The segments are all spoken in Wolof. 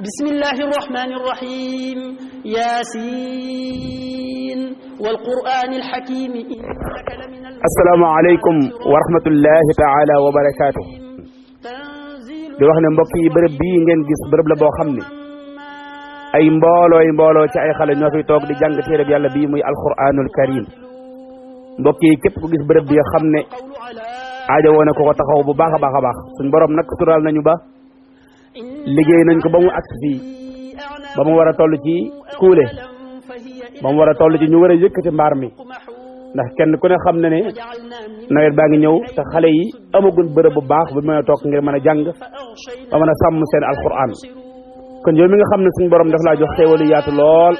بسم الله الرحمن الرحيم ياسين والقرآن الحكيم إنك لمن السلام عليكم ورحمة الله تعالى وبركاته di wax ne mbokk yi bërëb bii ngeen gis bërëb la boo xam ne ay mbooloo ci ay xale ñoo fi toog di jàng téereb yàlla bii muy alquranul karim mbokk yi képp ku gis bërëb bi xam ne aajo woon ko taxaw bu baax a baax suñ borom nag tural nañu ba liggéey nañ ko ba mu agsi fii ba mu war a toll ci kuule ba mu war a toll ci ñu war a yëkkati mbaar mi ndax kenn ku ne xam na ne nawet baa ngi ñëw te xale yi amagun bërëb bu baax bu mën a toog ngir mën a jàng ba mën a sàmm seen alquran kon yow mi nga xam ne suñu borom daf laa jox xéewalu yaatu lool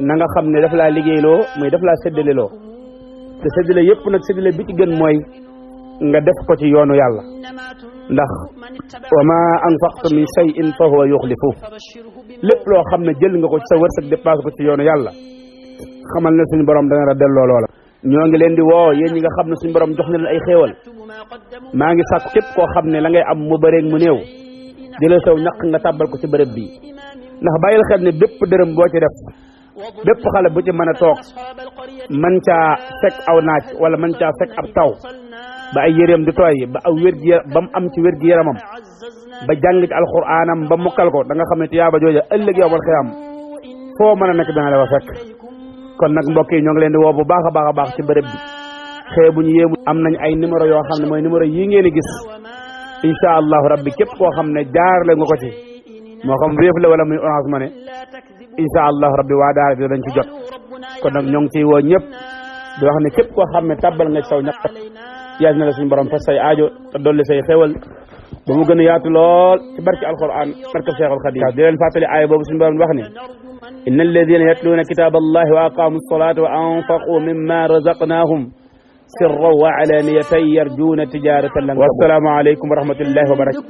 na nga xam ne daf laa liggéeyloo muy daf laa séddaleloo te séddale yëpp nag séddale bi ci gën mooy nga def ko ci yoonu yàlla ndax wa ma anfaqtum min shay'in fa huwa yukhlifu lépp loo xam ne jël nga ko ci sa wërsëg dépassé ko ci yoonu yàlla xamal ne suñu borom dana la delloo loola ñoo ngi leen di woo yéen ñi nga xam ne suñu borom jox na leen ay xéewal maa ngi sàkku képp koo xam ne la ngay am mu bëreeg mu néew jëlee saw ñaq nga tàbbal ko ci bërëb bi ndax bàyyil xel ne bépp dërëm boo ci def bépp xale bu ci mën a toog man caa fekk aw naaj wala man caa fekk ab taw ba ay yéreem di tooy ba aw ba mu am ci wér-gi yaramam ba jàng ci alxuraanam ba mokkal ko da nga xam ne tiyaaba jooja ëllëg yowmal xiyaam foo mën a nekk dana la fa fekk kon nag mbokk yi ñoo ngi leen di woo bu baax a baax ci bërëb bi xëy bu ñu yéemu am nañ ay numéro yoo xam ne mooy numéro yii ngeen di gis incha allahu rabbi képp koo xam ne jaarale nga ko ci moo xam Wave la wala muy Orange Money incha allahu rabbi waa daara bi dañ ci jot kon nag ñoo ngi ciy woo ñëpp di wax ne képp koo xam ne tàbbal nga ci saw ñaq yàlla na la suñu borom fas say aajo te dolli say xewal ba mu gën a yaatu lool ci barke alquran barke Cheikhul Khadim di leen fàttali aaya boobu suñu borom wax ne inna alladina yatluuna kitaba allahi wa aqamu salata wa anfaqu mimma razaqnahum sirran wa alaniyatan yarjuuna tijaratan lan tabur wassalaamu aleykum wa rahmatullahi wa barakatuh